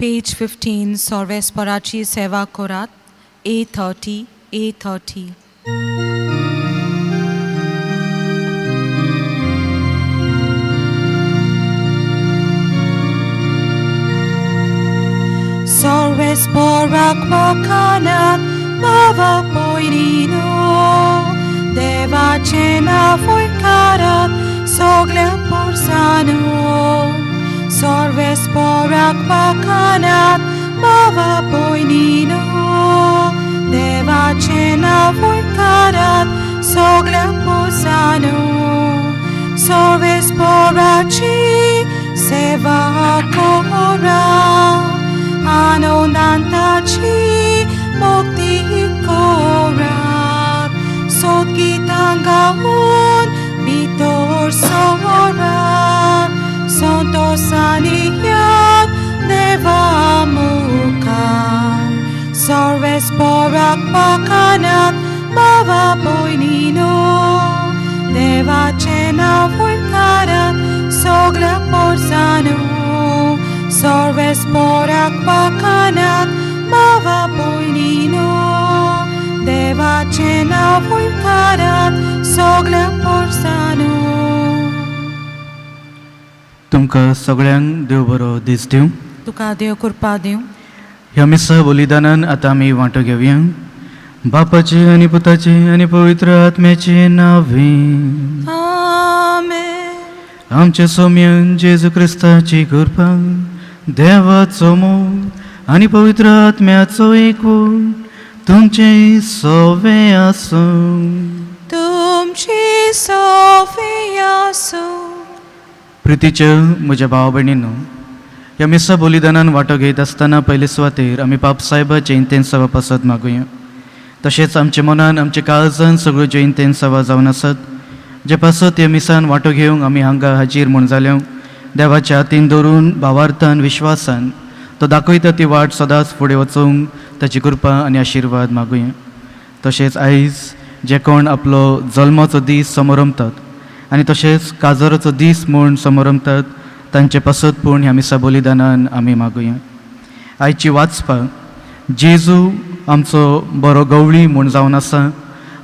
Page 15, सोर्वेस्पराची सेवा करात, A30, A30. सोर्वेस्पराक वाखानात बाबा पयलीनो, देवाचें नांव फुयकारात सगल्या पोरसानो. सोर्वेस्पराक वाखानात बाबा पयलीनो, देवाचें नांव फुयकारात सगल्या पोरसानो. सोर्वेस्पराची सेवा करात, आनंदान ताची मुक्ती करात, सोदगितां गावन भितर सरात, संतोसानी याद देवा मुखार. सोर्वेस्पराक वाखानात बाबा पयलीनो, देवाचें नांव फुयकारात सगल्या पोरसानो. सोर्वेस्पराक वाखानात बाबा पयलीनो, देवाचें नांव फुयकारात सगल्या पोरसानो. तुमकां सगळ्यांक देव बरो दीस दिवं. तुका देव कृपा दिवं. ह्या मिसा बलिदानान आतां आमी वांटो घेवया. बापाचे आनी पुताचे आनी पवित्र आत्म्याचे नांवे. आमेन. आमच्या सोम्यान जेजू क्रिस्ताची कृपा, देवाचो मोग आनी पवित्र आत्म्याचो एकूण तुमचे सोवे आसूं. तुमची सोफी आसूं. प्रितीच्या म्हज्या भाव भयणींनो, ह्या मिसा बलिदानान वांटो घेत आसतना पयले सुवातेर आमी पाप सायबाचें इंतेन्सावा पासत मागुया. तशेंच आमच्या मनान आमच्या काळजान सगळ्यो ज्यो इंतेन्सावा जावन आसत, जे पासत ह्या मिसान वांटो घेवंक आमी हांगा हाजीर म्हूण जाल्या, देवाच्या हातीन दवरून भावार्थान विश्वासान तो दाखयता ती वाट सदांच फुडें वचूंक ताची कृपा आनी आशिर्वाद मागुया. तशेंच आयज जे कोण आपलो जल्माचो दीस समरंभतात आनी तशेंच काजाराचो दीस म्हूण समरंभतात, तांचे पासत पूण ह्या मिसा बलिदानान आमी मागुया. आयची वाचपाक जेजू आमचो बरो गवळी म्हूण जावन आसा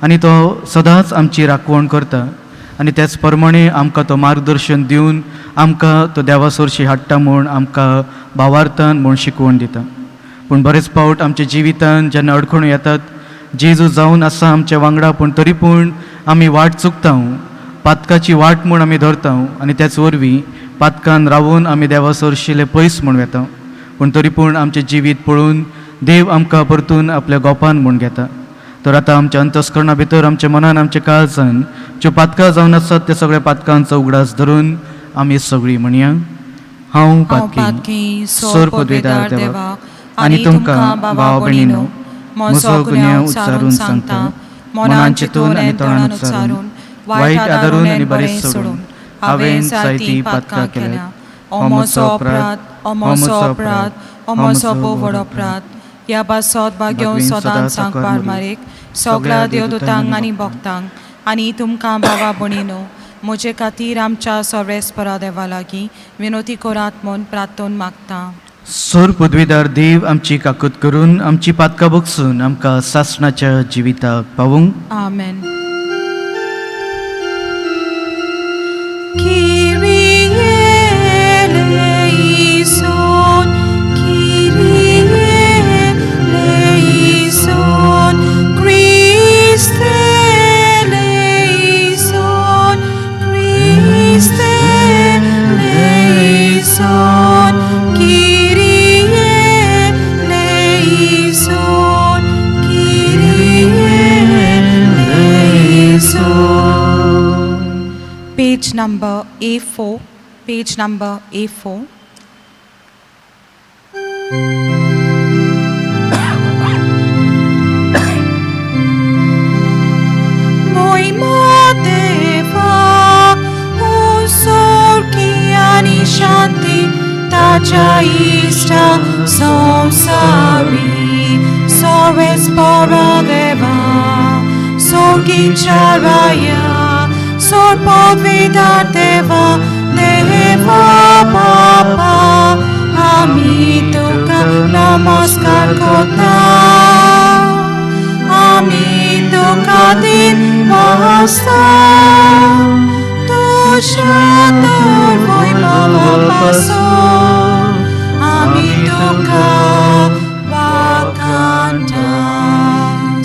आनी तो सदांच आमची राखवण करता आनी त्याच प्रमाणे आमकां तो मार्गदर्शन दिवन आमकां तो देवा सरशी हाडटा म्हूण आमकां भावार्थान म्हूण शिकवण दिता. पूण बरेच फावट आमच्या जिवितान जेन्ना अडखणो येतात, जेजू जावन आसा आमच्या वांगडा, पूण तरी पूण आमी वाट चुकता, पातकाची वाट म्हूण आमी धरता आनी त्याच वरवीं पातकान रावून आमी देवा सरशिले पयस म्हूण वेता. पूण तरी पूण आमचें जिवीत पळोवन देव आमकां परतून आपल्या गोपान म्हूण घेता. तर आतां आमच्या अंतस्करणा भितर, आमच्या मनान, आमच्या काळजान ज्यो पातकां जावन आसात त्या सगळ्या पातकांचो उगडास धरून आमी सगळीं म्हणया: हांव पातकी, सोर पदवेदार देवा, आनी तुमकां भाव भयणीनो, म्हजो गुन्यांव उच्चारून सांगता, मनान चिंतून आनी तोंडान उच्चारून, वायट आदारून आनी बरें सोडून हांवें जायतीं पातकां केल्यात. हो म्हजो अपराध, हो म्हजो अपराध, हो म्हजो भोव व्हड अपराध. ह्या पासत भाग्योवन सदांच सांगपार मारीक, सगळ्या देवदूतांक आनी भक्तांक आनी तुमकां भावा भयणीनो, म्हजे खातीर आमच्या सर्वेस्परा देवा लागीं विनोती करात म्हूण प्रार्थन मागता. सोर पदवीदार देव आमची काकूत करून आमची पातकां बगसून आमकां सासणाच्या जिविताक पावूंक. आमेन. Kyrie eleison, Kyrie eleison, Christe eleison, Christe eleison, Kyrie eleison, Kyrie eleison. Page number A4, page number A4. मोहिमा देवाक उंसोरकी आनी शांती ताच्या इश्टा संवसारी. सोर्वेस्परा देवा, सोर्गीच्या राया, सोर पदवीदार देवा, देवा बापा, आमी तुका कोता आमी तुका दिन वास्ता तुज्या तर वैभवा पासून आमी तुका वाखाणटा.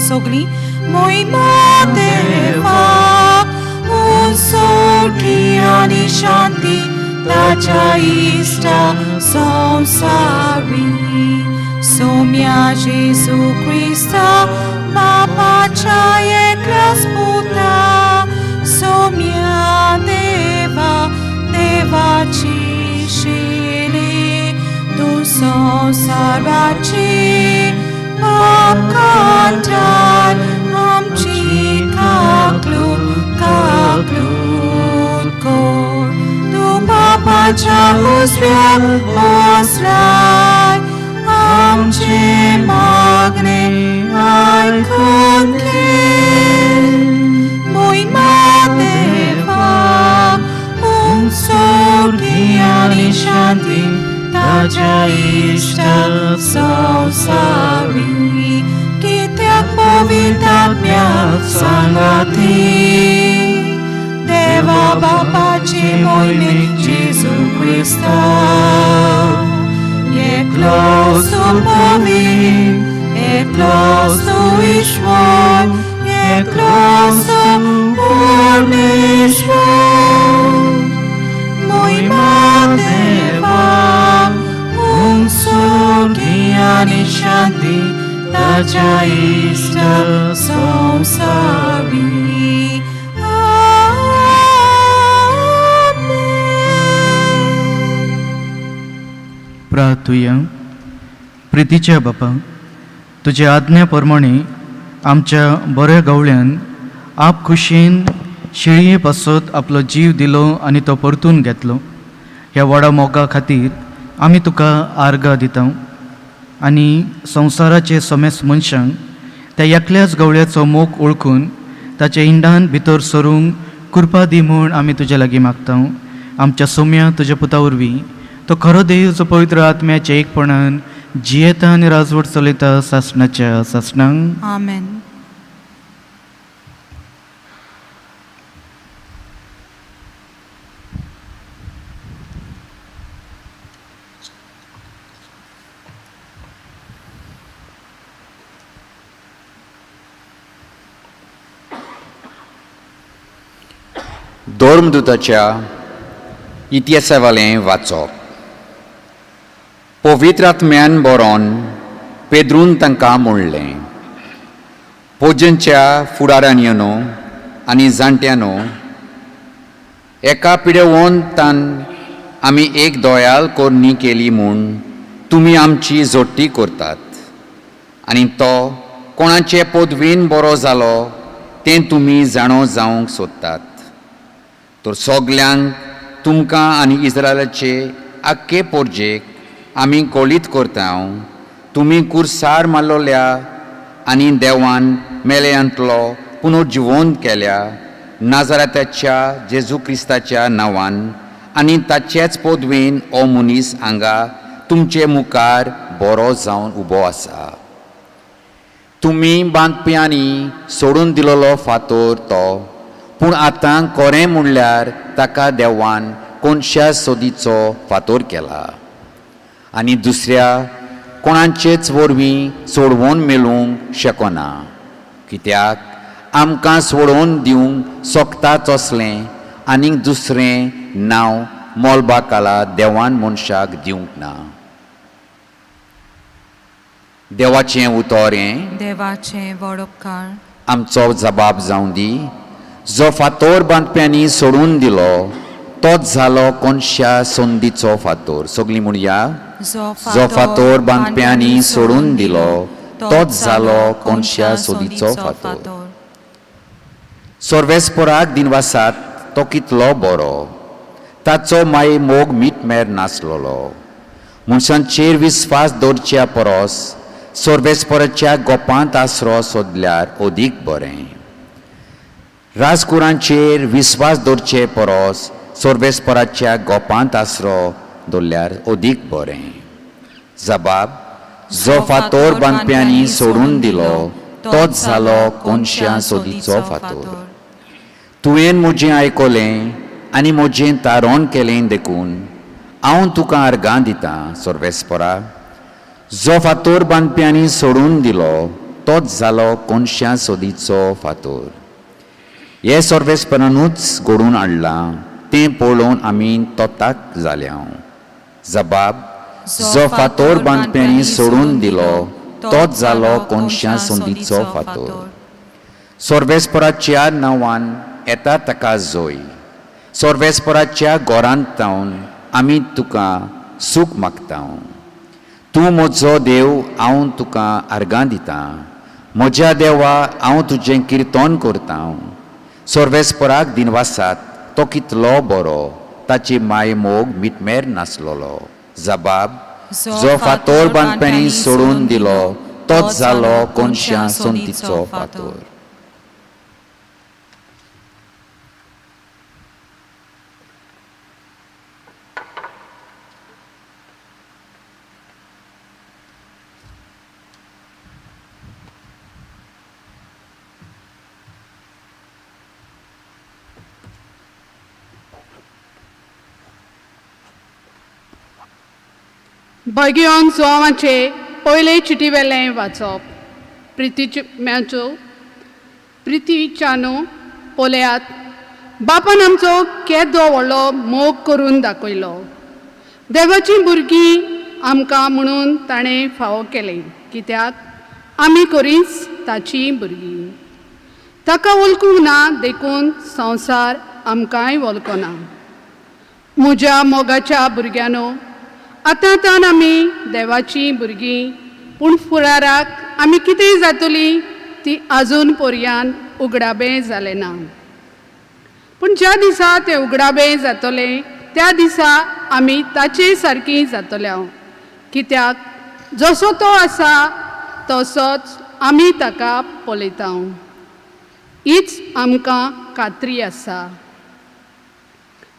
सगळीं मोहिमा देवाक उत्सर्गी आनी शांती ताच्या इश्टा संवसारी. सोम्या जेजू क्रिस्ता बापाच्या एकल्याच पुता सोम्या देवा देवाची शिली तूं संवसाराची पाप काडटाय आमची काकलूट काकलूट कोर. तूं बापाच्या उजव्या बसलाय आमचे मागणे आयकून घे. मोहिमा देवाक उत्सर्गी आनी शांती ताच्या इश्टा संवसारी. कित्याक पवित्र आत्म्या सांगाती देवा बापाचे मोहिमेक जेजू क्रिस्ता एकलो सुपवीत एकलो सुईश्वर एकलो परमेश्वर. मोहिमा देवाक उत्सर्गी आनी शांती ताच्या इश्टा संवसारी. आमेन. प्रार्थुया. प्रितीच्या बापा, तुज्या आज्ञा प्रमाणे आमच्या बऱ्या गवळ्यान आप खुशयेन शेळये पासत आपलो जीव दिलो आनी तो परतून घेतलो. ह्या व्हडा मोगा खातीर आमी तुका आर्गां दिता आनी संवसाराचे समेस्त मनशांक त्या एकल्याच गवळ्याचो मोग ओळखून ताच्या इंडान भितर सरूंक कृपा दी म्हूण आमी तुज्या लागीं मागता. आमच्या सोम्या तुज्या पुता वरवीं, तो खरो देव जो पवित्र आत्म्याच्या एकपणान जियेता आनी राजवट चलयता सासणाच्या सासणांक. आमेन. धर्मदूताच्या इतिहासावालें वाचप. पवित्र आत्म्यान बरोवन पेद्रून तांकां म्हणलें, पोजनच्या फुडारांनी न्हू आनी जाणट्यानो, एका पिडेवंतान आमी एक दोयाल कोरणी केली म्हूण तुमी आमची जोडटी करतात आनी तो कोणाचे पदवीन बरो जालो तें तुमी जाणो जावंक सोदतात. तर सगल्यांक तुमकां आनी इस्रायलाचे आख्खे पोरजेक आमी कळीत करता, तुमी कुर्सार मारलोल्या आनी देवान मेल्यांतलो पुनर्जिवंत केल्या नाजारात्याच्या जेजू क्रिस्ताच्या नांवान आनी ताचेच पदवेन हो मनीस हांगा तुमचे मुखार बरो जावन उबो आसा. तुमी बांदप्यांनी सोडून दिलोलो फातोर तो, पूण आतां कोरें म्हणल्यार ताका देवान कोनशा सोदीचो फातोर केला आनी दुसऱ्या कोणाचेच वरवीं सोडवून मेळूंक शकना, कित्याक आमकां सोडोवन दिवंक सोकता तसलें आनीक दुसरें नांव मोलबा काला देवान मनशाक दिवंक ना. देवाचें उतर हें. देवाचें वडोपकार. आमचो जबाब जावं दी, जो फातोर बांदप्यांनी सोडून दिलो तोच जालो कोनशा संदीचो फातोर. सगळीं म्हणया, जो फातोर बांदप्यांनी सोडून दिलो तोच जालो कोनशा सोदीचो फातोर. सर्वेस्पराक दिनवासात, तो कितलो बरो, ताचो माय मोग मीटमेर नासलोलो. मनशांचेर विस्वास दवरच्या परस सर्वेस्पराच्या गोपांत आसरो सोदल्यार अदीक बरें. राजकुरांचेर विस्वास दवरचे परस सर्वेस्पराच्या गोपांत आसरो दवरल्यार अदीक बरें. जबाब जो फातोर बांदप्यांनी सोडून दिलो तोच जालो कोनशा सोदीचो फातोर. तुवें म्हजें आयकलें आनी म्हजें तारण केलें देखून हांव तुका अर्गां दितां. सर्वेस्परा, जो फातोर बांदप्यांनी सोडून दिलो तोच जालो कोनशा सोदीचो फातोर. हे सर्वेस्परानूच घडोवन हाडलां तें पळोवन आमी तोताक जाल्या. जबाब, जो फातोर बांदप्यांनी सोडून दिलो तोच जालो कोनशा सोदीचो फातोर. सर्वेस्पराच्या नांवान येता ताका जोय. सर्वेस्पराच्या घरांत तावन आमी तुका सूख मागता. तूं म्हजो देव, हांव तुका अर्गां दितां. म्हज्या देवा, हांव तुजें किर्तन करतां. सर्वेस्पराक दिनवासात, तो कितलो बरो, ताची माय मोग मिटमेर नासलोलो. जबाब, जो फातोर बांदप्यांनी सोडून दिलो तोच जालो कोनशा सोंतीचो फातोर. भगियोन जुवांवाचे पयले चिटी वेलें वाचप. प्रितीच्यांचो प्रितीच्यानो पळयात, बापान आमचो केदो व्हडलो मोग करून दाखयलो. देवाचीं भुरगीं आमकां म्हणून ताणें फावो केलें, कित्याक आमी करीच ताचीं भुरगीं. ताका वळखूंक ना देखून संवसार आमकांय वळखना. म्हज्या मोगाच्या भुरग्यांनो, आतां तान आमी देवाचीं भुरगीं, पूण फुडाराक आमी कितें जातलीं ती आजून पर्यान उगडाबें जालें ना. पूण ज्या दिसा तें उगडाबें जातलें त्या दिसा आमी ताचे सारकीं जातले, कित्याक जसो तो आसा तसोच आमी ताका पळयता. हीच आमकां खात्री आसा.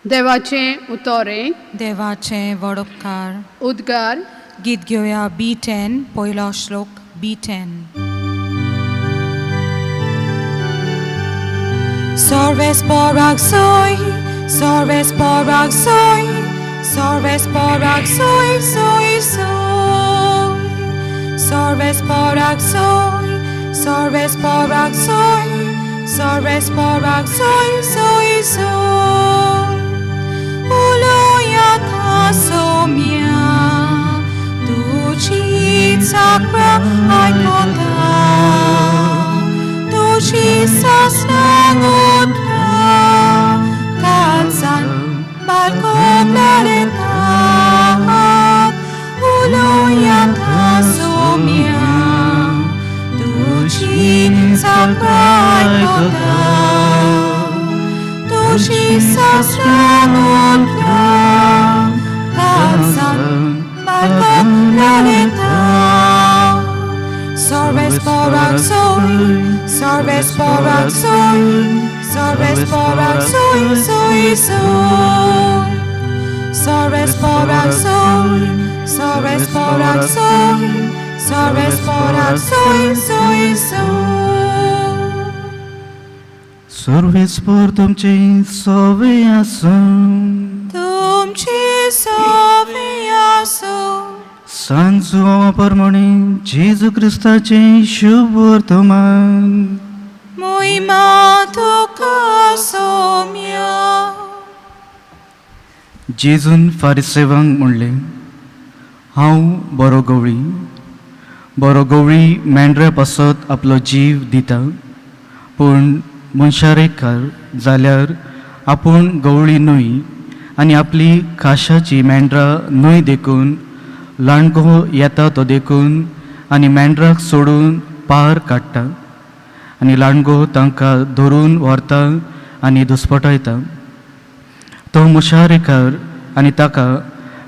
देवाचें उतोरें. देवाचें व्हड उपकार. उद्गार. गीत घेवया B10, पयलो श्लोक B10. सर्वेस्पराक सोय, सर्वेस्पराक सोय, सर्वेस्पराक सोय सोय सोय, सर्वेस्पराक सोय, सर्वेस्पराक सोय, सर्वेस्पराक सोय सोय सोय. Uloyata somia, tuci sacra aikota, tuci sasnagotra, calzan balcoglaretat. Uloyata somia, tuci sacra aikota, tuci sasnagotra, calzan balcoglaretat. सर्वेस्पराक सोय, सर्वेस्पराक सोय, सर्वेस्पराक सोय सोय सोय, सर्वेस्पराक सोय, सर्वेस्पराक सोय, सर्वेस्पराक सोय सोय सोय. सर्वेस्पर तुमचे सवे आसूं. तुमचे सवे आसूं. सांत जुवांवा प्रमाणे जेजू क्रिस्ताचें शुभ वर्तमान. मोहिमा तुका सोम्या. जेजून फारिसेवांक म्हणलें, हांव बरो गवळी. बरो गवळी मेंढऱ्या पासत आपलो जीव दिता. पूण मनशारेकार जाल्यार आपूण गवळी न्हय आनी आपली खाशाची मेंढरां न्हय देखून लांडगो येता तो देखून आनी मेंढराक सोडून पार काडटा आनी लांडगो तांकां धरून व्हरता आनी दुस्पटायता. तो मुशारेकार आनी ताका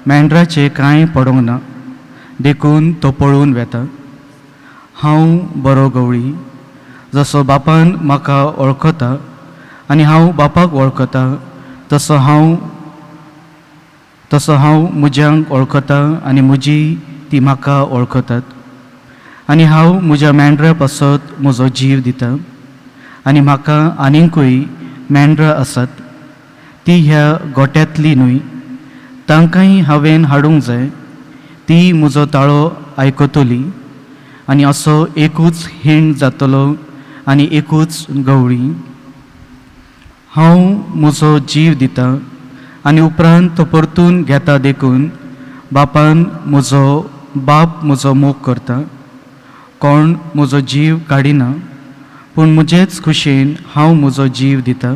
मेंढराचें कांय पडोंक ना देखून तो पळून वेता. हांव बरो गवळी, जसो बापान म्हाका वळखता आनी हांव बापाक वळखता, तसो हांव म्हज्यांक वळखता आनी म्हजी ती म्हाका वळखतात आनी हांव म्हज्या मेंढरा पासत म्हजो जीव दिता आनी म्हाका आनीकूय मेंढरां आसात ती ह्या गोट्यांतली न्हय तांकांय हांवें हाडूंक जाय ती म्हजो ताळो आयकतली आनी असो एकूच हीण जातलो आनी एकूच गवळी. हांव म्हजो जीव दिता आनी उपरांत तो परतून घेता देखून बापान म्हजो बाप म्हजो मोग करता. कोण म्हजो जीव काडिना पूण म्हजेच खुशयेन हांव म्हजो जीव दिता.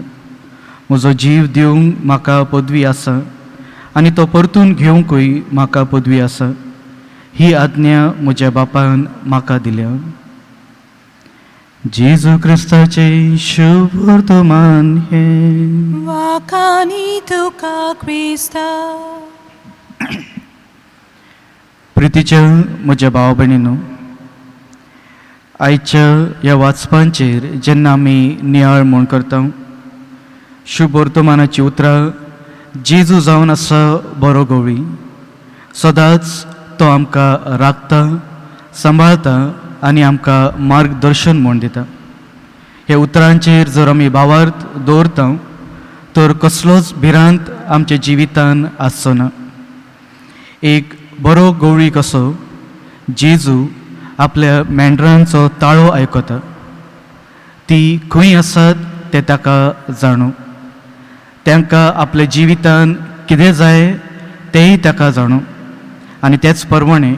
म्हजो जीव दिवंक म्हाका पदवी आसा आनी तो परतून घेवंकूय म्हाका पदवी आसा. ही आज्ञा म्हज्या बापान म्हाका दिल्या. जेजू क्रिस्ताचें शुभ वर्तमान हें. वाखाणी तुका क्रिस्ता. प्रितीच्या म्हज्या भाव भयणीनो, आयच्या ह्या वाचपांचेर जेन्ना आमी नियाळ म्हूण करता, शुभ वर्तमानाची उतरां जेजू जावन आसा बरो गवळी, सदांच तो आमकां राखता, सांबाळता आनी आमकां मार्गदर्शन म्हूण दिता. हे उतरांचेर जर आमी भावार्थ दवरता तर कसलोच भिरांत आमच्या जिवितान आसचो ना. एक बरो गवळी कसो जेजू आपल्या मेंढरांचो ताळो आयकता, ती खंय आसात तें ताका जाणू, तांकां आपल्या जिवितान कितें जाय तेंय ताका जाणू आनी तेच प्रमाणे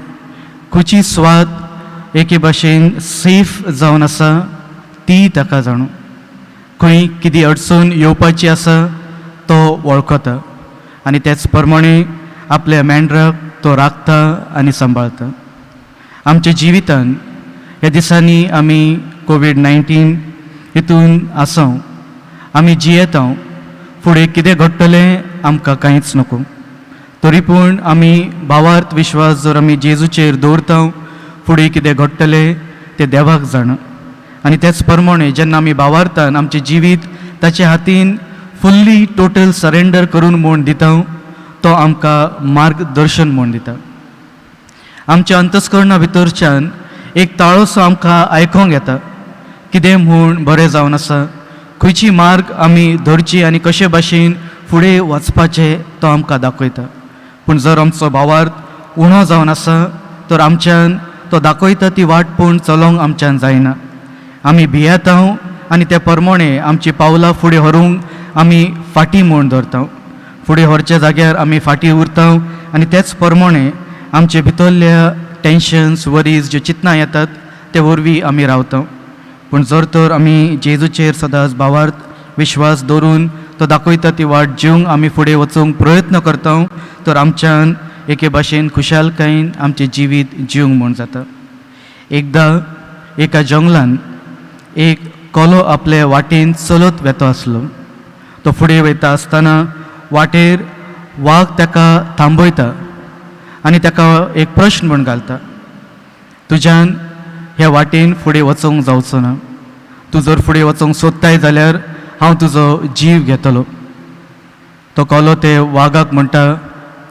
खंयची स्वात एके भाशेन सेफ जावन आसा ती ताका जाणू, खंय कितें अडचण येवपाची आसा तो वळखता आनी तेच प्रमाणे आपल्या मेंढराक तो राखता आनी सांबाळता. आमच्या जिवितान ह्या दिसांनी आमी कोवीड-19 हितून आसा, आमी जियेता, फुडें कितें घडटलें आमकां कांयच नको, तरी पूण आमी भावार्थ विश्वास जर आमी जेजूचेर दवरता, फुडें कितें घडटलें तें देवाक जाणा. आनी तेच प्रमाणे जेन्ना आमी भावार्थान आमचें जिवीत ताचे हातीन फुल्ली टोटल सरेंडर करून म्हूण दिता, तो आमकां मार्गदर्शन म्हूण दिता. आमच्या अंतस्करणा भितरच्यान एक ताळोसो आमकां आयकोंक येता, कितें म्हूण बरें जावन आसा, खंयची मार्ग आमी धरची आनी कशे भाशेन फुडें वचपाचें तो आमकां दाखयता. पूण जर आमचो भावार्थ उणो जावन आसा तर आमच्यान तो दाखयता ती वाट पूण चलोवंक आमच्यान जायना. आमी भियेता आनी त्या प्रमाणे आमची पावलां फुडें व्हरूंक आमी फाटीं म्हूण धरता, फुडें व्हरच्या जाग्यार आमी फाटीं उरता आनी तेच प्रमाणे आमचे भितरल्या टेंशन्स, वरीज ज्यो चिंतनां येतात ते वरवीं आमी रावता. पूण जर तर आमी जेजूचेर सदांच भावार्थ विश्वास दवरून तो दाखयता ती वाट जिवंक आमी फुडें वचूंक प्रयत्न करता तर आमच्यान एके भाशेन खुशालकायेन आमचें जिवीत जिवंक म्हूण जाता. एकदां एका जंगलान एक कोलो आपले वाटेन चलत वेता आसलो. तो फुडें वयता आसतना वाटेर वाग ताका थांबयता आनी ताका एक प्रश्न म्हूण घालता, तुज्यान ह्या वाटेन फुडें वचूंक जावचो ना, तूं जर फुडें वचूंक सोदताय जाल्यार हांव तुजो जीव घेतलो. तो कोलो ते वागाक म्हणटा,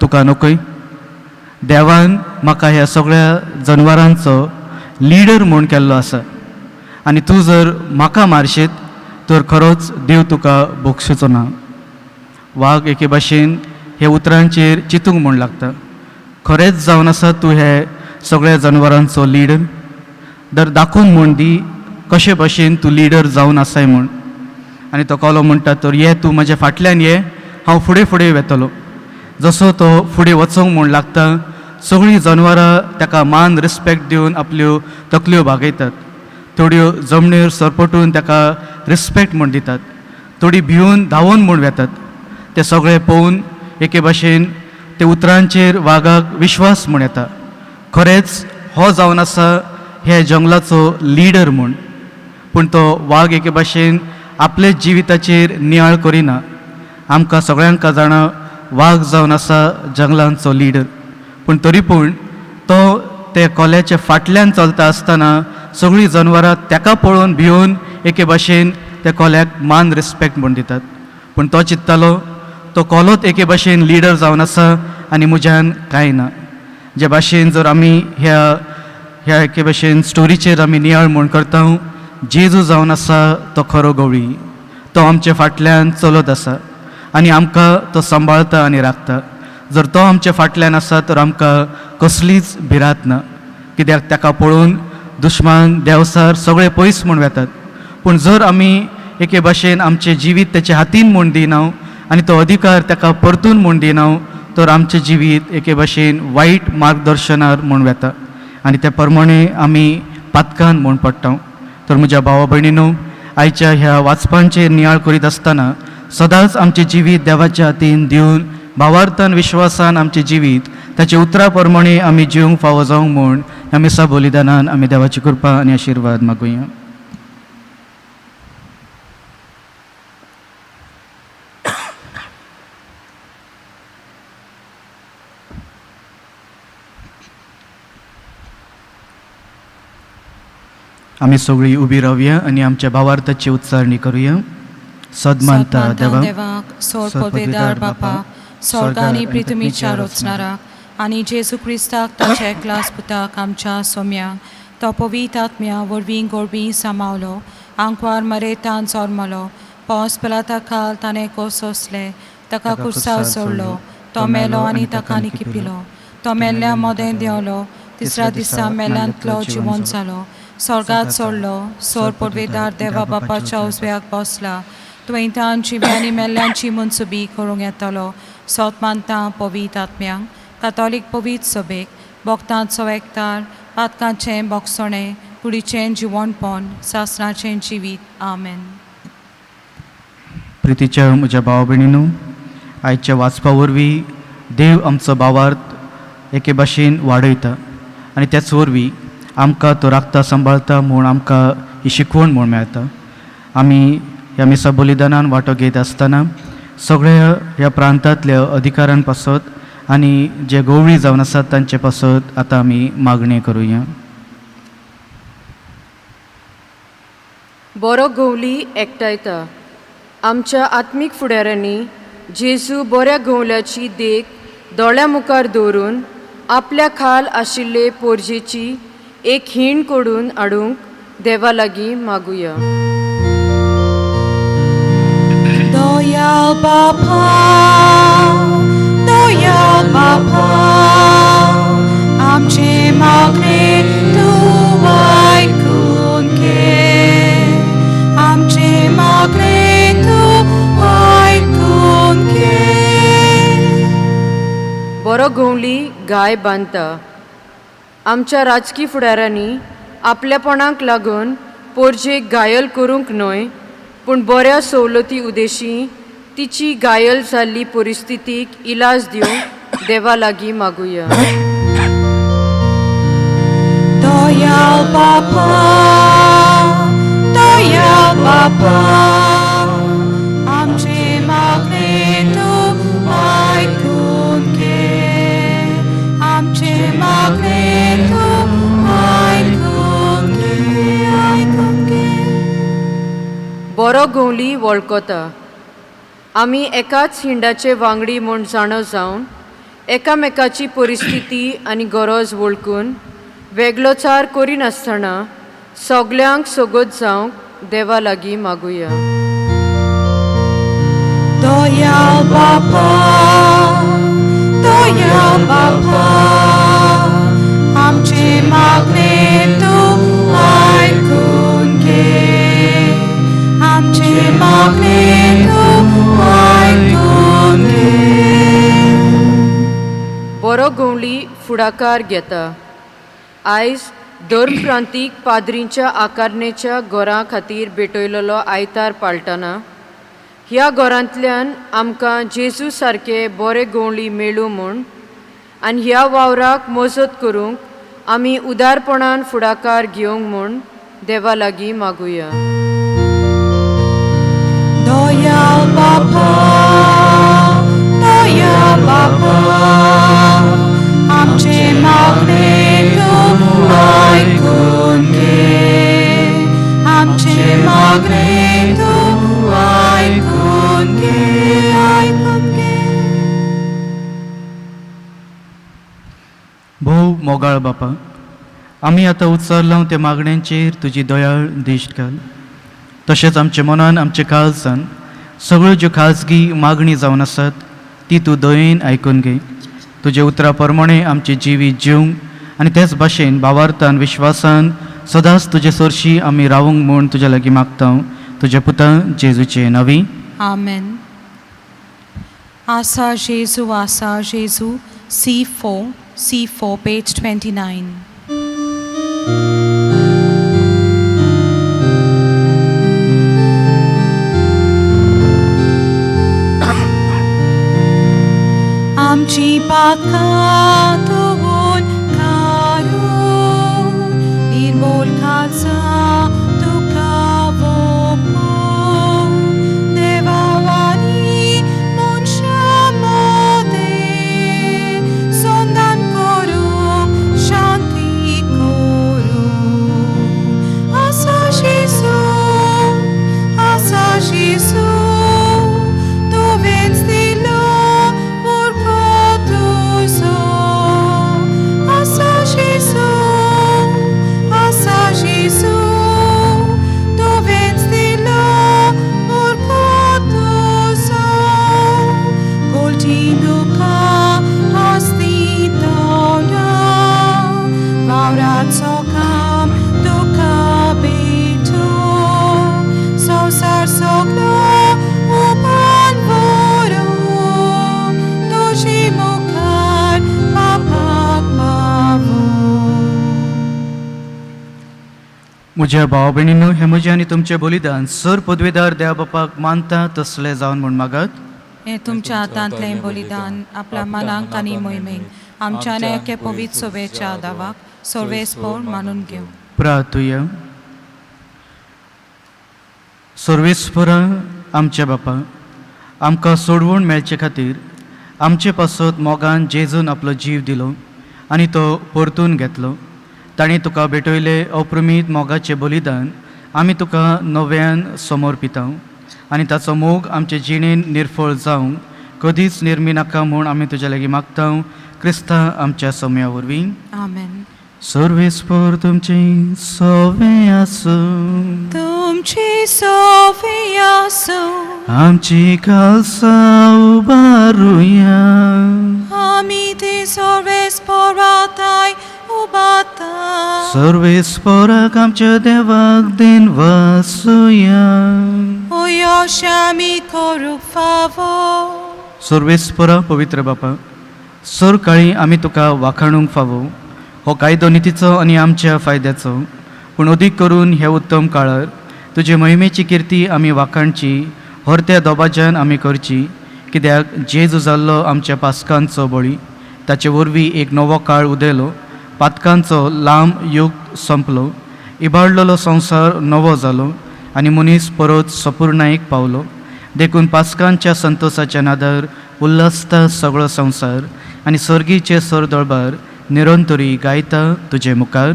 तुका नकय, देवान म्हाका ह्या सगळ्या जनवरांचो लिडर म्हूण केल्लो आसा आनी तूं जर म्हाका मारशीत तर खरोच देव तुका बक्षिचो ना. वाग एके भाशेन हे उतरांचेर चिंतूंक म्हूण लागता, खरेंच जावन आसा तूं हे सगळ्या जनवरांचो लिडर, दर दाखोवन म्हूण दी कशे भाशेन तूं लिडर जावन आसाय म्हूण. आनी तो कोलो म्हणटा, तर ये तूं म्हज्या फाटल्यान ये, हांव फुडें फुडें वेतलो. जसो तो फुडें वचूंक म्हूण लागता सगळीं जनवरां ताका मान रिस्पेक्ट दिवन आपल्यो तकल्यो बागयतात, थोड्यो जमनीर सरपटून ताका रिस्पेक्ट म्हूण दितात, थोडी भिवन धांवून म्हूण वेतात. ते सगळे पळोवन एके भाशेन ते उतरांचेर वागाक विश्वास म्हूण येता, खरेंच हो जावन आसा हे जंगलाचो लिडर म्हूण. पूण तो वाग एके भाशेन आपले जिविताचेर नियाळ करिना. आमकां सगळ्यांक जाणा वाग जावन आसा जंगलांचो लिडर, पूण तरी पूण तो ते कोल्याच्या फाटल्यान चलता आसतना सगळीं जनवरां ताका पळोवन भिवन एके भाशेन त्या कोल्याक मान रिस्पेक्ट म्हूण दितात. पूण तो चिंत्तालो तो कोलोच एके भाशेन लिडर जावन आसा आनी म्हज्यान कांय ना. जे भाशेन जर आमी ह्या ह्या एके भाशेन स्टोरीचेर आमी नियाळ म्हूण करता, जेजू जावन आसा तो खरो गवळी, तो आमचे फाटल्यान चलत आसा आनी आमकां तो सांबाळता आनी राखता. जर तो आमच्या फाटल्यान आसा तर आमकां कसलीच भिरांत ना, कित्याक ताका पळोवन दुस्मान देंवचार सगळे पयस म्हूण वेतात. पूण जर आमी एके भाशेन आमचें जिवीत तेच्या हातीन म्हूण दिना आनी तो अधिकार ताका परतून म्हूण दिना तर आमचें जिवीत एके भाशेन वायट मार्गदर्शनार म्हूण वेता आनी त्या प्रमाणे आमी पातकान म्हूण पडटा. तर म्हज्या भावा भयणीनो, आयच्या ह्या वाचपांचेर नियाळ करीत आसतना सदांच आमचें जिवीत देवाच्या हातीन दिवन भावार्थान विश्वासान आमचें जिवीत ताच्या उतरा प्रमाणे आमी जिवंक फावो जावंक म्हूण ह्या मिसा बलिदानान आमी देवाची कृपा आनी आशिर्वाद मागुया. आमी सगळीं उबी रावया आनी आमच्या भावार्थाची उच्चारणी करुया. सदमानता देवा, देवाक, सोर पदवेदार बापा, स्वर्ग आनी पृथ्वीच्या रचणाराक आनी जेजू क्रिस्ताक ताच्या एकलास पुताक आमच्या सोम्याक, तो पवित्र आत्म्या वरवीं गोरवीं सामावलो, आंकवार मरेतान जल्मलो, पॉस पिलाता खाल ताणें कोसोसले, ताका कुर्साव सोडलो, तो मेलो आनी ताका निकिपिलो, तो मेल्ल्या मोदें देंवलो, तिसऱ्या दिसा मेल्यांतलो जिवन जालो, स्वर्गात सोडलो, सोर पडवेदार देवा बापाच्या उजव्याक बसला, तुवें जिव्यांनी मेल्ल्यांची मनसुबी करूंक येतलो. सोत मानता पवित्र आत्म्यांक, कातोलीक पवित्र सभेक, भक्तांचो एकतार, पातकांचें बोगसणें, कुडीचें जिवनपण, सासणाचें जिवीत. आमेन. प्रितीच्या म्हज्या भाव भयणीनू, आयच्या वाचपा वरवीं देव आमचो भावार्थ एके भाशेन वाडयता आनी त्याच वरवीं आमकां तो राखता सांबाळता म्हूण आमकां ही शिकवण म्हूण मेळटा. आमी ह्या मिसा बलिदानान वांटो घेत आसतना सगळ्या ह्या प्रांतांतल्या अधिकारां पासत आनी जे गवळी जावन आसात तांचे पासत आतां आमी मागणी करुया. बरो गवली एकठांयता. आमच्या आत्मीक फुडाऱ्यांनी जेजू बऱ्या गवल्याची देख दोळ्या मुखार दवरून आपल्या खाल आशिल्ले पोरजेची एक हीण कोडून हाडूंक देवा लागीं मागुया. दयाळ बापा, दयाळ बापा, आमचे मागणे तूं आयकून घे, आमचे मागणे तूं आयकून घे. बरो गवली गाय बांदता. आमच्या राजकी फुडाऱ्यांनी आपल्यापणाक लागून पोरजेक घायल करूंक न्हय, पूण बऱ्या सवलती उदेशी तिची घायल जाल्ली परिस्थितीक इलाज दिवंक देवा लागीं मागुया. दयाळ बापा, दयाळ बापा, आमचे मागणे तूं आयकून घे, आमचे मागणे तूं आयकून घे, आयकून घे. बरो गवली वळखता. आमी एकाच हिंडाचे वांगडी म्हूण जाणो जावन एकामेकाची परिस्थिती आनी गरज वळखून वेगळोचार करिनासतना सगल्यांक सोगत जावंक देवा लागीं मागुया. दयाळ बापा, दयाळ बापा, आमचे मागणे तूं आयकून घे, आमचे मागणे तूं आयकून घे. बरो गवली फुडाकार घेता. आयज धर्मप्रांतीक पाद्रींच्या आकारणेच्या घरां खातीर भेटयलेलो आयतार पाळटना ह्या घरांतल्यान आमकां जेजू सारके बरे गवळी मेळूं म्हूण आनी ह्या वावराक मजत करूंक आमी उदारपणान फुडाकार घेवंक म्हूण देवा लागीं मागुया. दयाळ बापा, दयाळ बापा, आमचे मागणे तूं आयकून घे, आमचे मागणे तूं आयकून घे, आयकून घे. भोव मोगाळ बापा, आमी आतां उच्चारलां त्या मागण्यांचेर तुजी दयाळ दिश्ट घाल. तशेंच आमच्या मनान आमच्या काळजान सगळ्यो ज्यो खाजगी मागणी जावन आसात ती तूं दयेन आयकून घे. तुजे उतरा प्रमाणे आमचें जिवीत जिवंक आनी तेच भाशेन भावार्थान विश्वासान सदांच तुजे सरशी आमी रावूंक म्हूण तुज्या लागीं मागता, तुज्या पुता जेजूचे नांवी. आमेन. आसा जेजू, आसा जेजू, C4, C4, page 29. आमची पातकां धुवून काडून निर्मोल खासा तुका वोपून देवावानी मनशां मदें संदान करूंक शांती करूंक. आसा जेजू, आसा जेजू, तुवेंच दिलो पुरको तुजो. आसा जेजू, आसा जेजू, तुवेंच दिलो पुरको तुजो. गोलटी दुखां हस्ती तोंडां वावराचो काम तुका भेटूं. संवसार सगलो उपान व्हरूं तुजी मुखार पापाक पावूं. म्हज्या भाव भयणींनो, हें म्हजें आनी तुमचें बलिदान सर पदवेदार देवा बापाक मानता तसलें जावन म्हूण मागात. हें तुमच्या हातांतलें बलिदान आपल्या मनाक आनी मोहिमेक आमच्या न्याय पवित्र सभेच्या दावाक सर्वेस्पोर मानून घेवं. प्रार्थुया. सर्वेस्परा आमच्या बापा, आमकां सोडवण मेळचे खातीर आमचे पासत मोगान जेजून आपलो जीव दिलो आनी तो परतून घेतलो. ताणें तुका भेटयलें अप्रमीत मोगाचें बलिदान आमी तुका नव्यान समर्पिता आनी ताचो मोग आमचे जिणेन निर्फळ जावंक कदीच निर्मी नाका म्हूण आमी तुज्या लागीं मागता, क्रिस्ता आमच्या सम्या वरवीं. आमेन. सर्वेस्पर तुमचे सवे आसूं. तुमची सोफी आसूं. आमची खालसा उबारुया. आमी ती सर्वेस्पोराताय उबाता. सर्वेस्पराक आमच्या देवाक then वासुया. यश आमी करूंक फावो. सर्वेस्परा पवित्र बापा, सर काळी आमी तुका वाखाणूंक फावो. हो कायदो नितीचो आनी आमच्या फायद्याचो, पूण अदीक करून ह्या उत्तम काळार तुजे मोहिमेची किर्ती आमी वाखाणची, हरत्या दबाज्यान आमी करची, कित्याक जेजू जाल्लो आमच्या पास्कांचो बळी. ताचे वरवीं एक नवो काळ उदेलो, पातकांचो लांब युग संपलो, इबाडलेलो संवसार नवो जालो आनी मनीस परत सपुर्णायेक पावलो. देखून पास्कांच्या संतोसाच्या नादार उल्हासता सगळो संवसार आनी सर्गीचे सरदळबार निरंतरी गायता तुजे मुखार.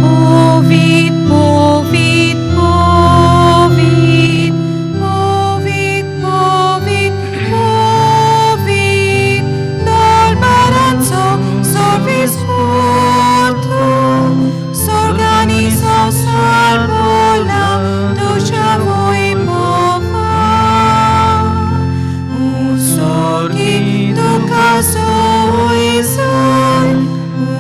पवित्र, पवित्र, पवित्र, पवित्र, पवित्र, पवित्र, दरबाराचो सर्वेस्पोर तूं, स्वर्ग आनी संवसार भरला तुज्या वैभवान. उंचोर्गी तुका सोय सोय,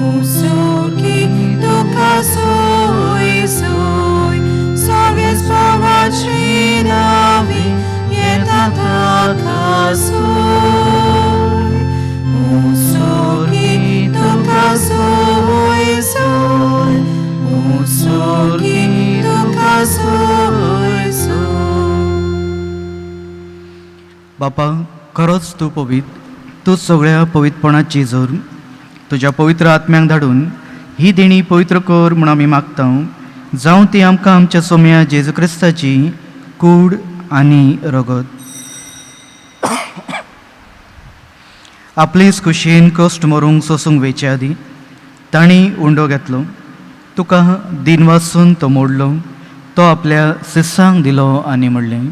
उंचोर्गी तुका सोय सोय, सर्वेस्पराची नांवी येता ताका सोय. उंचोर्गी तुका सोय सोय, उंचोर्गी तुका सोय सोय. बापा, खरोच तूं पवित्र, तूं सगळ्या पवित्रपणाची जोर. तुज्या पवित्र आत्म्यांक धाडून ही देणी पवित्र कर म्हूण आमी मागता, जावं ती आमकां आमच्या सोम्या जेजू क्रिस्ताची कूड आनी रगत. आपलेच कुशीन कश्ट मरूंक सोसूंक वेचे आदीं तांणी उंडो घेतलो, तुका दिन वासून तो मोडलो, तो आपल्या शिसांक दिलो आनी म्हणलें,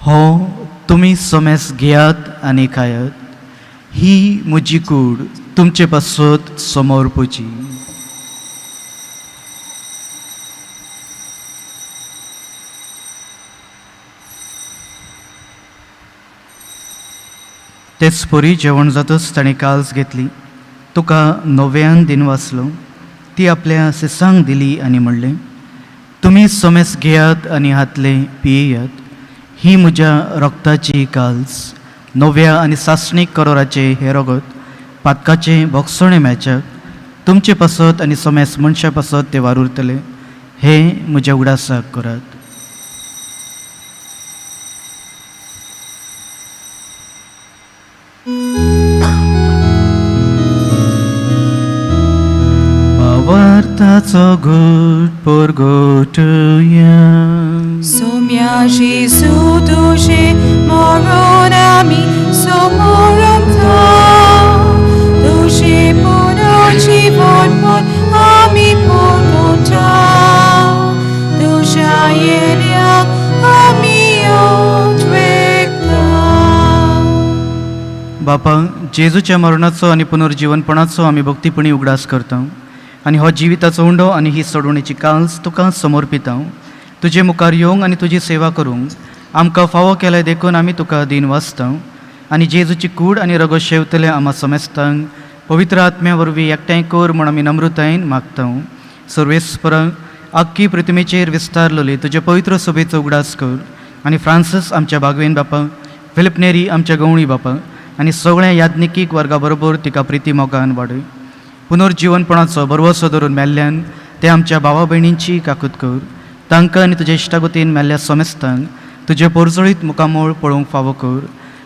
हो तुमी सोमेस घेयात आनी खायात. ही म्हजी कूड तुमचे पासत समर्पची. तेच परी जेवण जातच ताणें काल्स घेतली, तुका नव्यान दिन वाचलो, ती आपल्या सिसांक दिली आनी म्हणलें, तुमी सोमेस घेयात आनी हातले पियेयात. ही म्हज्या रक्ताची काल्स, नव्या आनी सासणीक करोराचे हे रगत पातकाचें भोगसणें मेळच्याक तुमचे पासत आनी सोमेस मनशा पासत ते वारुरतले. हे म्हज्या उगडासाक करात. भावार्थाचो घट परगटया. सोम्या जेजू तुजें मरण आमी समोरता, तुजें पुनर्जीवन म्हूण आमी पुनवता, तुज्या येण्याक आमी उद्वेगता. बापा, जेजूच्या मरणाचो आनी पुनर्जीवनपणाचो आमी भक्तीपणी उगडास करता आनी हो जिविताचो उंडो आनी ही सोडवणेची काल्स तुका समर्पिता. तुजे मुखार येवंक आनी तुजी सेवा करूंक आमकां फावो केल्या देखून आमी तुका दीन वाचता आनी जेजूची कूड आनी रगत शेवतले आमा समेस्तांक पवित्र आत्म्या वरवीं एकठांय कर म्हूण आमी नम्रतायेन मागता. सर्वेस्पर, आख्खी प्रतिमेचेर विस्तारलेली तुजे पवित्र सभेचो उगडास कर आनी फ्रांसीस आमच्या बागवेन बापा, फिलिप नेरी आमच्या गवळी बापा आनी सगळ्या याज्ञिकीक वर्गा बरोबर तिका प्रिती मोगान वाडय. पुनर्जीवनपणाचो बरवसो धरून मेल्ल्यान ते आमच्या भावा भयणींची काकूत कर. तांकां आनी तुज्या इश्टागतीन मेल्ल्या समेस्तांक तुजें पोरजळीत मुखामोळ पळोवंक फावो कर.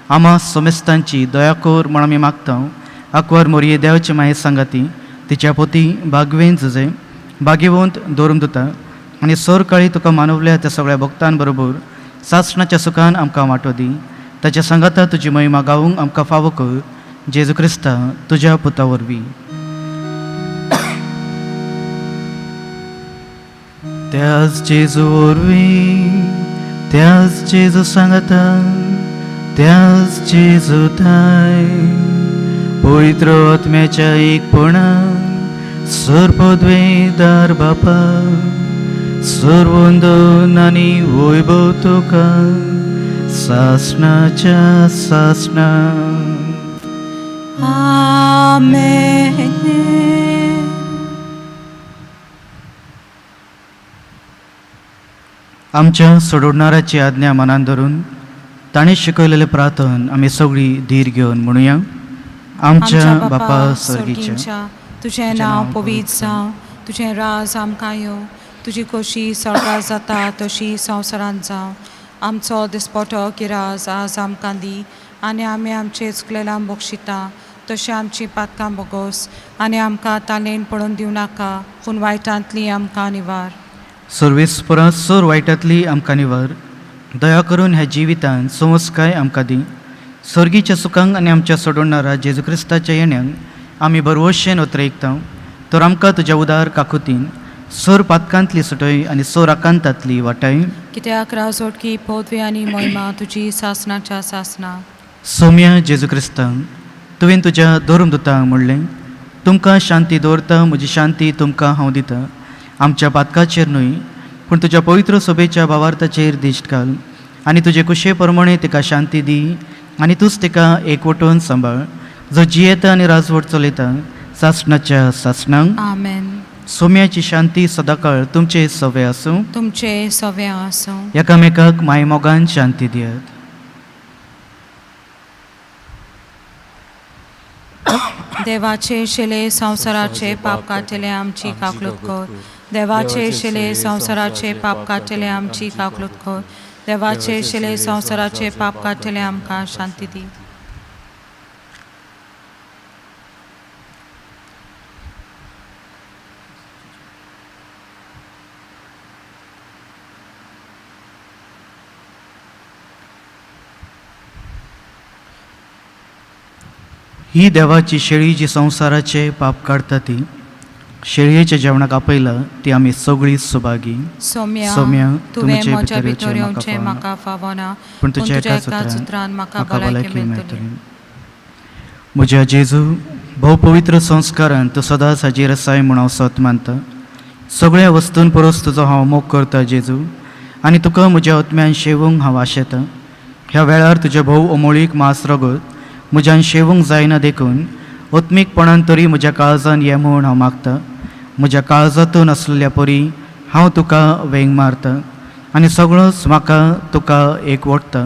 आमा समेस्तांची दया कर म्हूण आमी मागता. आकवार मोरये देवाचे माये सांगाती तिच्या पोती बागवेन जुजे बागेवंत दवरून दिता आनी सरकाळी तुका मानवल्या त्या सगळ्या भक्तां बरोबर सासणाच्या सुखान आमकां वांटो दी. ताच्या सांगाता तुजी महिमा गावूंक आमकां फावो कर. जेजू क्रिस्ता तुज्या पुता वरवीं. त्याच जेजू वरवीं, त्याच जेजू सांगाता, त्याच जेजू थाय पवित्र आत्म्याच्या एकपणान सर्पद्वेदार बापा सर्वंदन आनी वैभव तुका सासणाच्या सासणा. आमेन. आमच्या सोडवणाराची आज्ञा मनान धरून ताणें शिकयलेलें प्रार्थन आमी सगळीं धीर घेवन म्हणुया. आमच्या बापा सर्गीच्या, तुजें नांव पवित्र जावं, तुजें राज आमकां येवं, तुजी खोशी स्वर्गार जाता तशी संवसारांत जावं. आमचो दिसपटो किराज आज आमकां दी आनी आमी आमचे चुकलेलां बक्षिता तशें आमची पातकां बोगोस आनी आमकां तालेन पडून दिवं नाका, पूण वायटांतली आमकां निवार. सर्वेस्परा सर वायटांतली आमकां निवार. दया करून ह्या जिवितांत संवस्काय आमकां दी. सर्गीच्या सुखांक आनी आमच्या सोडवणारा जेजू क्रिस्ताच्या येण्याक आमी बरवशेन उतरयता. तर आमकां तुज्या उदार काकुतीन सोर पातकांतली सुटय आनी सोर आकांतांतली वाटाय. कित्याक राजवटकी पदवी आनी मोहिमा तुजी सासणाच्या सासणा. सोम्या जेजू क्रिस्तांक तुवें तुज्या धर्म दुतांक म्हणलें, तुमकां शांती दवरता, म्हजी शांती तुमकां हांव दिता. आमच्या पातकाचेर न्हय पूण तुज्या पवित्र सभेच्या भावार्थाचेर दिश्ट घाल आनी तुजे कुशे प्रमाणे तिका शांती दी आनी तूंच तिका एकवटून सांबाळ, जो जियेता आनी राजवट चलयता सासणाच्या सासणांक. आमेन. सोम्याची शांती सदाकाळ तुमचे सवे आसूं. तुमचे सवे आसूं. एकामेकाक मायमोगान शांती दियात. देवाचे शिले संवसाराचे पाप काडटले आमची काकलूत कर. देवाचे शिले संवसाराचे पाप काडटले आमची काकलूत कर. देवाचे शिले संवसाराचे पाप काडटले आमकां शांती दी. ही देवाची शेळी जी संवसाराचे पाप काडटा ती शेळयेच्या जेवणाक आपयला ती आमी सगळीं सुभागी. सोम्या, सोम्या, तुवें तुमचे म्हज्या भितर भितर येवचें येवचें म्हाका म्हाका फावना, पूण तुज्या एकाच एकाच उतरान उतरान म्हाका म्हाका भलायकी भलायकी मेळटली. मेळटली. म्हज्या जेजू, भोव पवित्र संस्कारान तूं सदांच हाजीर आसाय म्हूण हांव सत मानता. सगळ्या वस्तून परस तुजो हांव मोग करता जेजू, आनी तुका म्हज्या आत्म्यान शेवूंक हांव आशेतां. ह्या वेळार तुजें भोव अमोळीक मांस रगत म्हज्यान शेवूंक जायना देखून आत्मीकपणान तरी म्हज्या काळजान ये म्हूण हांव मागतां. म्हज्या काळजांतून आसलेल्या परी हांव तुका वेंग मारतां आनी सगळोच म्हाका तुका एक ओडटा.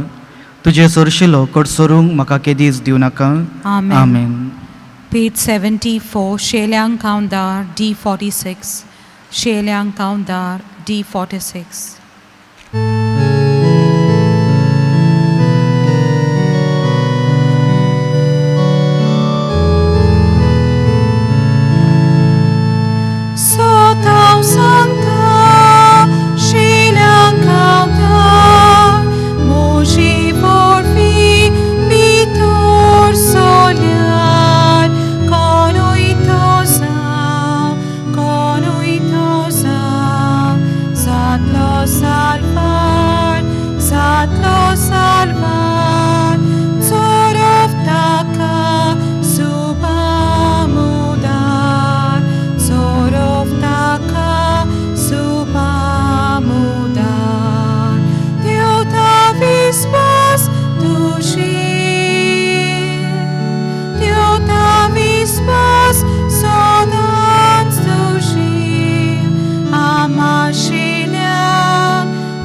तुजें सरशिलो कडसरूंक म्हाका केदीच दिवं नाका. आमेन. आमेन. Page 74, Sheliang Kaundar, D46. Sheliang Kaundar, D46. Sotaw Santa, Sheliang Kaundar, Moji Vorfi, Vitor Solar, Konuitosa, Konuitosa, Zatlo Salvar, Zatlo Salvar, Zoroftaka, Supamudar, Zoroftaka, Supamudar, Deuta vispas duši, Deuta vispas sodans duši, Amašilja,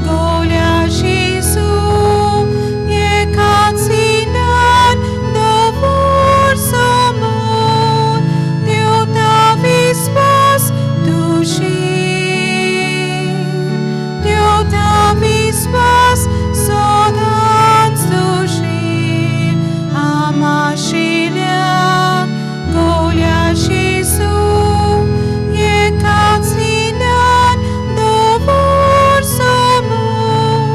Golja Jesu, Jekacinan, Dovor Samon, Deuta vispas duši, Deuta vispas sodans duši, Amašilja, Golja Jesu, Jekacinan, Dovor Samon,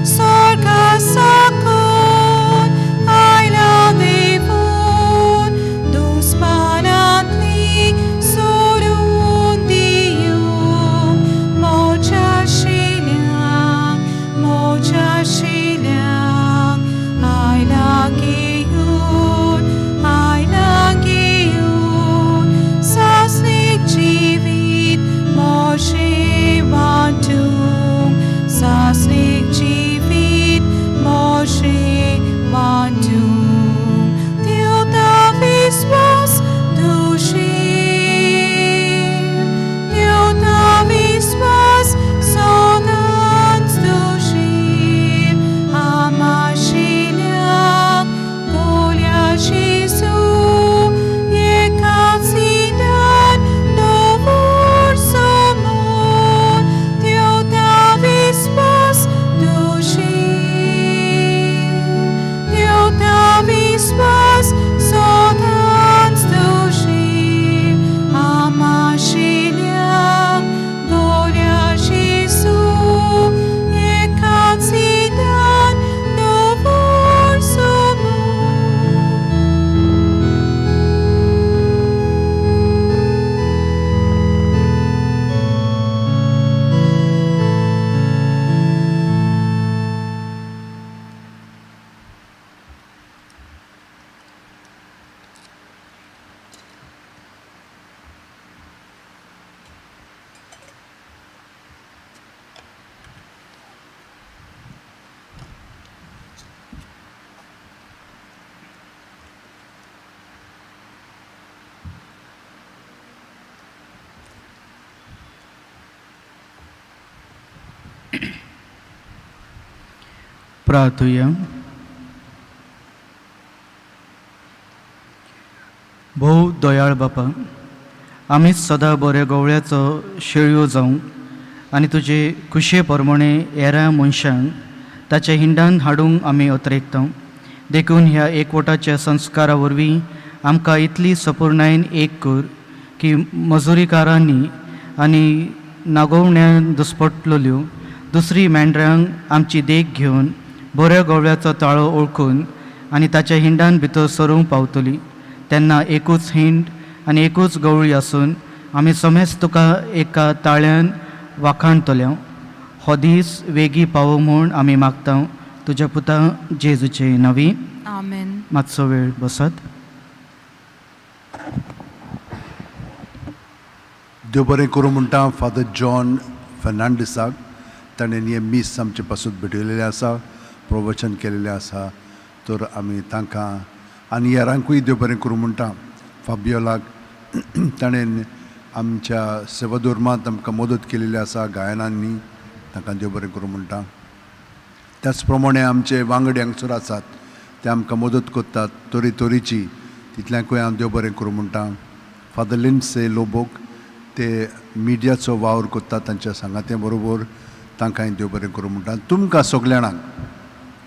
Sorga sakon, ayla devon, dusmanatli sorun diyo, mocha shilang, ayla giyun, sasnik jivit, moshe wantung, sasnik jivit, moshe wantung, Deuta vispas duši, Deuta vispas sodans duši, Amašilja, Golja Jesu, Jekacinan, Dovor Samon, Deuta vispas duši, Deuta vispas sodans duši, Amašilja, Golja Jesu, Jekacinan, Dovor Samon. प्रार्थुया. भोव दयाळ बापा, आमी सदां बऱ्या गवळ्याचो शेळयो जावंक आनी तुजे खुशये प्रमाणे येऱ्या मनशांक ताच्या हिंडान हाडूंक आमी अत्रेकता. देखून ह्या एकवटाच्या संस्कारा वरवीं आमकां इतली सपुर्णायेन एक कर की मजुरीकारांनी आनी नागोवण्यान दुस्पटलेल्यो दुसरी मेंढरांक आमची देख घेवन बऱ्या गवळ्याचो ताळो ओळखून आनी ताच्या हिंडान भितर सरूंक पावतली. तेन्ना एकूच हिंड आनी एकूच गवळी आसून आमी समेज तुका एका ताळ्यान वाखाणतल्या. हो दीस वेगीं पावो म्हूण आमी मागता तुज्या पुता जेजूचे नांवी. आमेन. मातसो वेळ बसात. देव बरें करूं म्हणटा फादर जॉन फर्नांडीसाक. ताणें हें मीस आमचे पासून भेटयलेलें आसा, प्रवचन केलेलें आसा. तर आमी तांकां आनी हेरांकूय देव बरें करूं म्हणटा. फाबियोलाक, ताणें आमच्या सेवाधर्मांत आमकां मदत केलेली आसा गायनांनी, तांकां देव बरें करूं म्हणटा. त्याच प्रमाणे आमचे वांगडी हांगसर आसात, ते आमकां मदत करतात तरे तरेची, तितल्यांकूय हांव देव बरें करूं म्हणटा. फादर लिन्से लोबोक, ते मिडियाचो वावर करतात तांच्या सांगाते बरोबर, तांकांय देव बरें करूं म्हणटा. तुमकां सगल्या जाणांक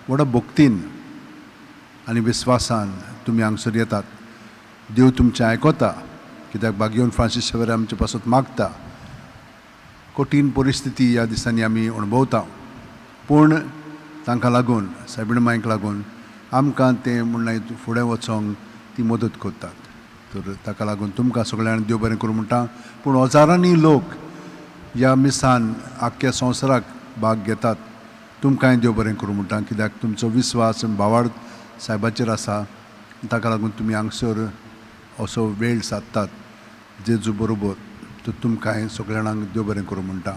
व्हडा भक्तीन आनी विस्वासान तुमी हांगसर येतात. देव तुमचें आयकता, कित्याक बागयोन फ्रांसीस शेवर आमचे पासत मागता. कठीण परिस्थिती ह्या दिसांनी आमी अणभवता, पूण तांकां लागून, सायबीण मांयक लागून आमकां तें म्हणल्यार फुडें वचोंक ती मदत करतात. तर ताका लागून तुमकां सगळ्यांक देव बरें करूं म्हणटा. पूण हजारांनी लोक ह्या मिसान आख्ख्या संवसाराक भाग घेतात, तुमकांय देव बरें करूं म्हणटा. कित्याक तुमचो विस्वास आनी भावार्थ सायबाचेर आसा, ताका लागून तुमी हांगसर असो वेळ सादतात जेजू बरोबर. तर तुमकांय सगळ्या जाणांक देव बरें करूं म्हणटा.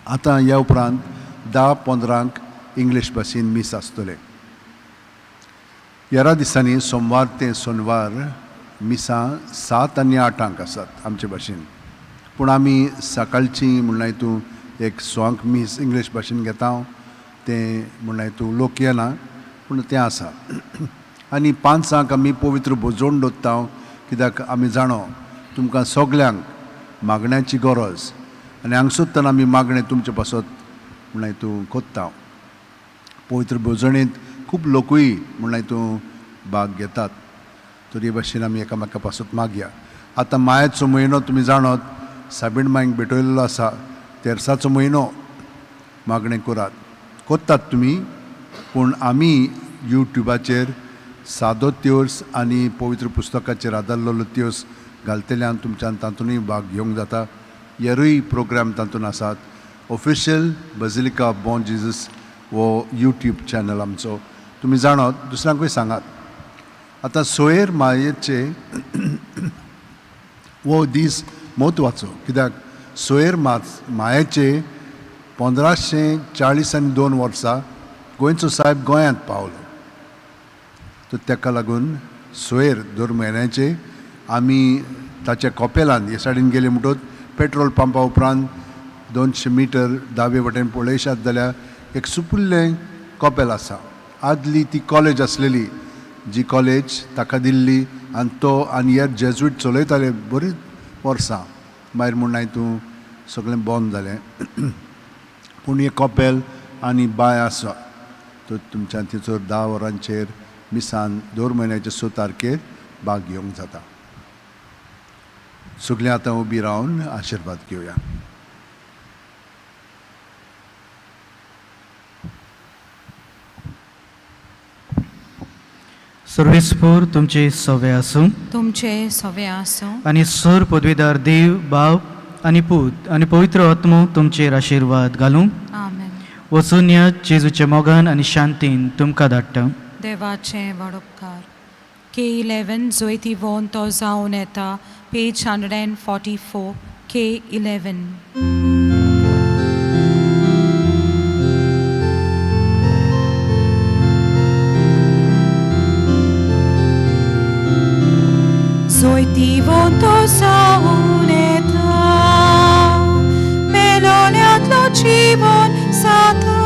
आतां ह्या उपरांत 10:15 इंग्लीश भाशेन मीस आसतलें. ह्या दिसांनी सोमवार ते सोनवार मिसां 7 आनी 8 आसात आमचे भाशेन. पूण आमी सकाळची म्हणल्यार तूं एक 6 मीस इंग्लीश भाशेन घेता, तें म्हणल्यार तूं लोक येना, पूण तें आसा. आनी 5 आमी पवित्र भोजवण दवरता, कित्याक आमी जाणो तुमकां सगल्यांक मागण्याची गरज आनी हांगसरताना आमी मागणें तुमचे पासत म्हणल्यार तूं कोत्ता. पवित्र भोजणेंत खूब लोकूय म्हणल्यार तूं भाग घेतात. तर हे भाशेन आमी एकामेका पासत मागया. आतां मायाचो म्हयनो तुमी जाणत, साबीण मांयक भेटयल्लो आसा. तेरसाचो म्हयनो मागणें करात, कोत्तात तुमी, पूण आमी युट्युबाचेर सादो त्योर्स आनी पवित्र पुस्तकाचेर आदारलेलो त्योर्स घालतल्यान तुमच्यान तातूंतय भाग घेवंक जाता. हेरूय प्रोग्राम तातूंत आसात. Official basilica of Bom Jesus हो यूट्यूब चॅनल आमचो, तुमी जाणात, दुसऱ्यांकूय सांगात. आतां सोयर मायेचे हो दीस म्हत्वाचो, कित्याक सोयर मायेचे 1542 वर्सां गोंयचो साहेब गोंयांत पावलो. तर ताका लागून सोयर दर म्हयन्याचे आमी ताच्या कॉपेलान हे सायडीन गेले म्हणटकच पेट्रोल पंपा उपरांत 200 मिटर दावे वटेन पळयशात जाल्यार एक सुपुल्लें कॉपेल आसा. आदली ती कॉलेज आसलेली, जी कॉलेज ताका दिल्ली आनी तो आनी हेर जेजुईट चलयताले बरीच वर्सां. मागीर म्हूण तूं सगळें बंद जालें. पूण हें कॉपेल आनी बांय आसा. तर तुमच्यान थंयसर 10 वरांचेर मिसान दर म्हयन्याचे 6 तारखेर भाग घेवंक जाता. सगळीं आतां उबी रावन आशिर्वाद घेवया. सर्वेस्पोर तुमचे सवे आसूं, तुमचे सवे आसूं. आनी सर पदवीदार देव बाप आनी पूत आनी पवित्र आत्मो तुमचेर आशिर्वाद घालूं. आमेन. वचून या जेजूच्या मोगान आनी शांतीन तुमकां धाडटा. देवाचे व्हड उपकार. K11 जोयती वोन तो जावन येता. Page 144 K11. Zoitivonto sauneta, meloniatlo civon sata.